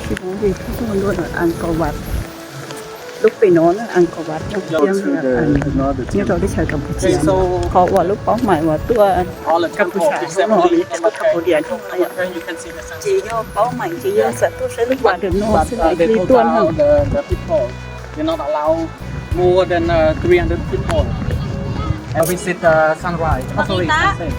Tsis paub vim kuv tuaj ntua Angkor Wat. Lub pem no na, Angkor Wat nyob rau teb chaws Campuchia. Qhov uas lub paub mais uas tuaj Campuchia no, tuaj Cambodia no, ces yog paub mais ces yog xav tuaj saib lub pas dam no xwb li tuaj no. They're not allowed more than uh, three hundred people. And visit the sunrise. Oh, sorry, sunset.